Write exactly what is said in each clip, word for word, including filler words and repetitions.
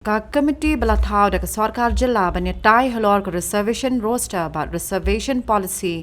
Ka komiti ba la thaw da ka sorkar jylla ban ïatai halor ka reservation roster bad reservation policy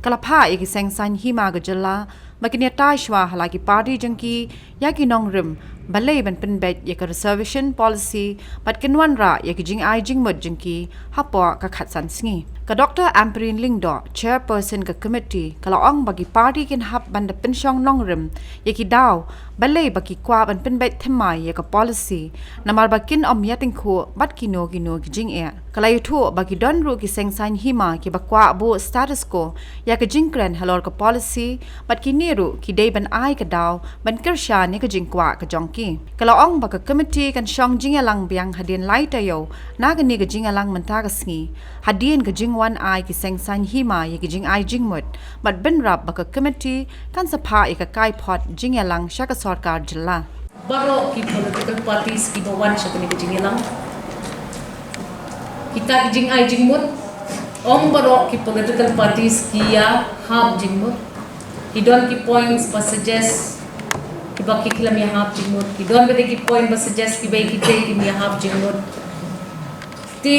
ka la phah ïa ki seng saiñ hima ka jylla ba kin ïatai shuwa ha la ki party jong ki ïa ki nongrim balei ban pynbeit ïa ka reservation policy bad kin wanrah ïa ki jingai jingmut jong ki hapoh ka khatsan sngi. Ka Doctor Ampareen Lyngdoh, chairperson ka komiti, ka la ong ba ki party kin hap ban da pynshong nongrim ïa ki daw balei ba ki kwah ban pynbeit thymmai ïa ka policy namar ba kin ym ïatyngkhuh bad kino kino ki jingeh. Ka la ïathuh ba ki don ruh ki seng saiñ hima kiba kwah buh status quo ïa ka jingkren halor ka policy bad kine ruh ki dei ban ai ka daw ban kyrshan ïa ka jingkwah ka jong ki. Ka la ong ba ka komiti kan shong jingïalang biang hadien lai taïew na kane ka jingïalang mynta ka sngi hadien ka jingwan ai ki seng saiñ hima ïa ki jingai jingmut bad bynrap ba ka komiti kan sa phah ïa ka kaiphod jingïalang sha ka sorkar jylla. Baroh ki political parties kiba wan sha kane ka jingïalang, kita ki jingai jingmut, ym baroh ki political parties ki ïahap jingmut. Ki don ki points ba suggest kiba ki khlem ïahap jingmut, ki don bad ki point ba suggest kiba kitei kim ïahap jingmut. Te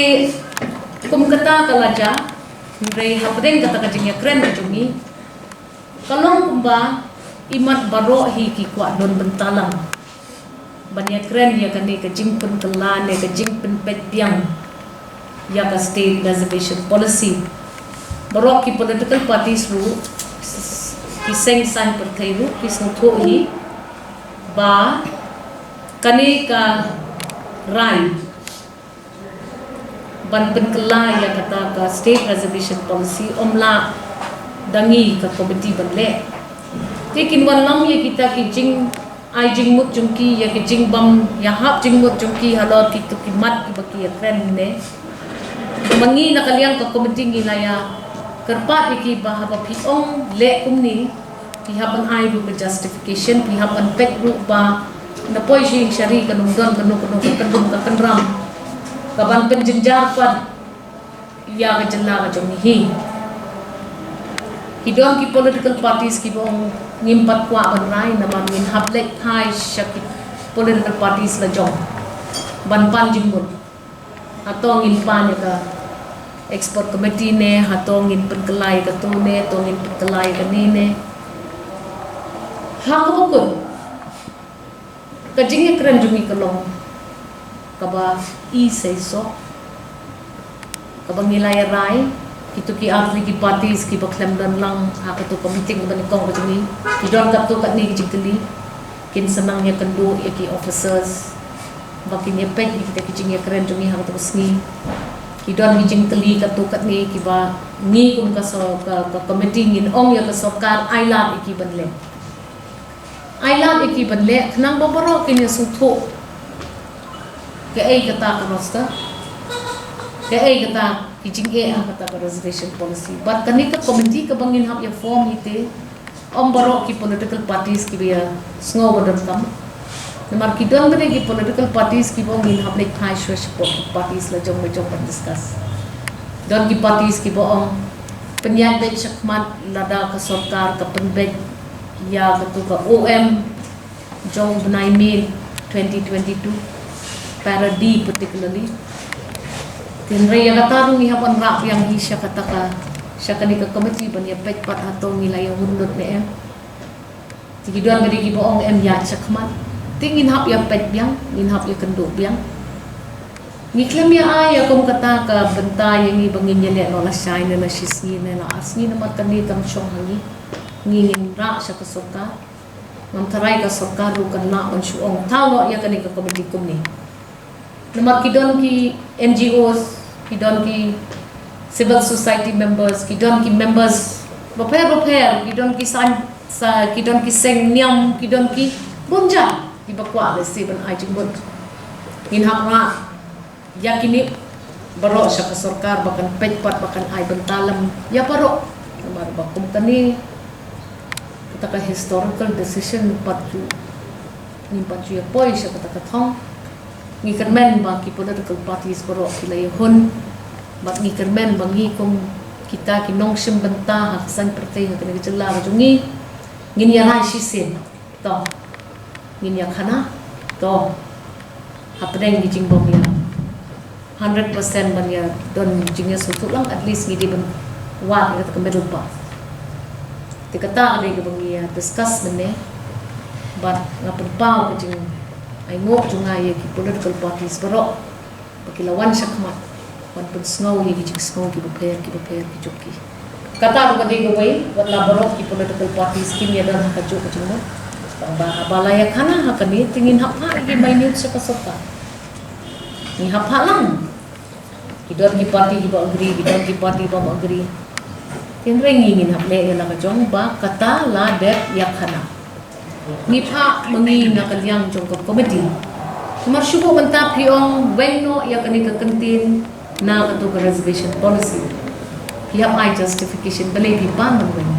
kum kata ka la jia, hynrei hapdeng kata ka jingïakren ka jong ngi, ka long kumba imat baroh hi ki kwah don bynta lang ban ïakren ïa kane ka jingpynkylla ne ka jingpynpeit biang ïa ka state reservation policy. Baroh ki political parties ruh, ki seng saiñ pyrthei ruh ki sngewthuh hi ba kane ka rai ban pynkylla ïa kata ka state reservation policy ym lah da ngi ka komiti ban leh. Te kin wan long ïa kita ki jingai jingmut jong ki, ïa ki jingbym ïahap jingmut jong ki halor kito ki mat kiba ki ïakren ne. Ba ngi na ka liang ka komiti ngi la ïakyrpad ïa ki ba haba phi ong leh kumne, phi hap ban ai ruh ka justification, phi hap ban peit ruh ba na poi sha ïing sha ri kan ym don kano kano ka kyndum ka kynram ka ban pynjynjar pat ïa ka jylla ka jong ngi hi. Ki don ki political parties kiba ong ngim pat kwah ban rai namar ngin hap leit phai sha ki political parties la jong ban pan jingmut. Hato ngin pan ïa ka expert committee ne, hato ngin pynkylla ïa kato ne, hato ngin pynkylla ïa kane ne. Ha kaba kut, ka jingïakren jong ngi ka long kaba i seisoh, kaba ngi la ïa rai, kito ki artylli ki parties kiba khlem don lang ha kato ka meeting kaba nyngkong ka jong ngi, ki don katto katne ki jingkylli, kin sa nang ïakynduh ïa ki officers ba kin ïa peit ïa kita ki jingïakren jong ngi ha kato ka sngi. Ki don ki jingkylli katto katne kiba ngi kum ka so-, ka, ka committee ngin ong ïa ka sorkar ai lad ïa ki ban leh. Ai lad ïa ki ban leh khnang ba baroh kin ïa sngewthuh kaei kata ka roster, kaei kata ki jingeh ha kata ka reservation policy. Bad kane ka committee kaba ngin hap ïa form hi te, ym baroh ki political parties kiba ïa sngew ba donkam. Namar ki don bad ki political parties kiba ong ngin hap leit phai shuwa sha parties la jong ba jong ban discuss. Don ki parties kiba ong pynïaid beit shakhmat lada ka sorkar ka pynbeit ïa kato ka O M jong u bnai May twenty twenty-two, para D particularly. Hynrei ïa kata ruh ngi hap ban rah biang hi sha kata ka, sha kane ka committee ban ïa peit pat hato ngi la ïa hun lut ne em. Te ki don bad kiba ong em ïaid shakhmat. Te ngin hap ïa peit biang, ngin hap ïa kynduh biang. Ngi khlem ïa ai ïa kum kata ka bynta ïa ngi ba ngin ïa leh noh lashai ne la shisngi ne la ar sngi namar kane kam shong ha ngi. Ngi ngin rah sha ka sorkar. Ngam tharai ka sorkar ruh kan lah ban shu ong thaw noh ïa kane ka committee kumne. Namar ki don ki N G Os, ki don ki civil society members, ki don ki members bapher bapher, ki don ki saiñ, sa, ki don ki seng niam, ki don ki bun jait kiba kwah lehse ban ai jingmut. Ngin hap rah ïa kine baroh sha ka sorkar ba kan peit pat ba kan ai bynta lem ïa baroh. Namar ba kum kane kata ka historical decision pat ju, ngim pat ju ïa poi sha kata ka thong. Ngi kyrmen ba ki political parties baroh ki la ïa hun. Bad ngi kyrmen ba ngi kum kita ki nongshim bynta ha ka saiñ pyrthei ha kane ka jylla ka jong ngi, ngin ïa rai shisien. To ngin ïa khana, to hapdeng ki jingbym ïa hundred percent ban ïa don jingïasngewthuh lang, at least ngi dei ban wad ïa kata ka middle path. Te kata ka dei kaba ngi ïa discuss mynne. Bad nga pynpaw ka jingainguh jong nga ïa ki political parties baroh ba ki la wan shakhmat ban pynsngew ïa ki jingsngew kiba pher kiba pher ki jong ki. Kata ruh ka dei kawei, wat la baroh ki political parties kin ïa don ha kajuh ka jingmut. Tangba haba la ïakhana ha kane te ngin hap phah ïa ki minutes sha ka sorkar. Ngi hap phah lang. Ki don ki party kiba agree, ki don ki party bym agree. Hynrei ngi ngin hap leh ïa la ka jong ba kata la dep ïakhana. Ngi phah ma ngi na ka liang jong ka committee. Namar shu buh mynta phi ong weng noh ïa kane ka kyntien na kato ka reservation policy. Phi hap ai justification balei phi pan ban weng.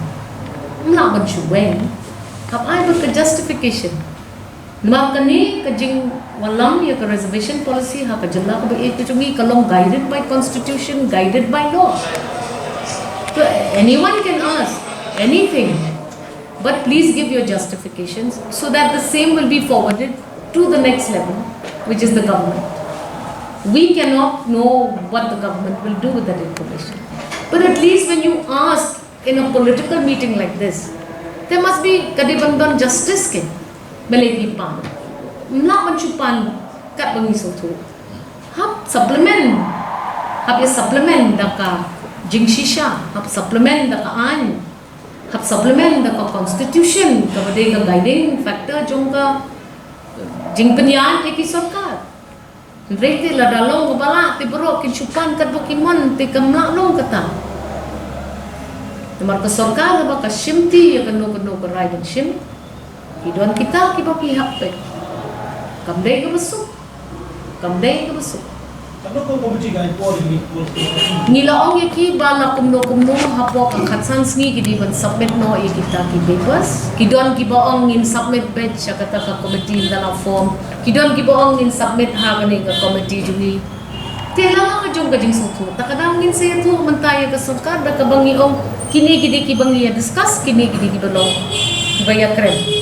Ym lah ban shu weng. Hap ai bad ka justification. Namar kane ka jingwallam ïa ka reservation policy ha ka jylla kaba ïeit ka jong ngi ka long guided by constitution, guided by law. So anyone can ask anything, but please give your justifications so that the same will be forwarded to the next level, which is the government. We cannot know what the government will do with that information. But at least when you ask in a political meeting like this, there must be, ka dei ban don justice ke. Balei phi pan? Ym lah ban shu pan katba ngi sngewthuh. Hap supplement. Hap ïa supplement da ka jingshisha. Hap supplement da ka aiñ. Hap supplement da ka constitution, kaba dei ka guiding factor jong ka jingpynïaid ïa ki sorkar. Hynrei te lada long kaba lah te baroh kin shu pan katba ki mon, te kam lah long kata. Namar ka sorkar haba ka shimti ïa kano kano ka rai ban shim, ki don kita kiba ki hap peit. Kam dei kaba suk. Kam dei kaba suk. Ngi la ong ïa ki ba la kumno kumno hapoh ka khatsan sngi ki dei ban submit noh ïa kita ki papers. Ki don kiba ong ngin submit beit sha kata ka committee da la form. Ki don kiba ong ngin submit ha kane ka committee jong ngi. Te la la ka jong ka jingsngewthuh. Ta ka dang ngin sa ïathuh mynta ïa ka sorkar da kaba ngi ong kine ki dei kiba ngi ïa discuss, kine ki dei kiba long kiba ïakren.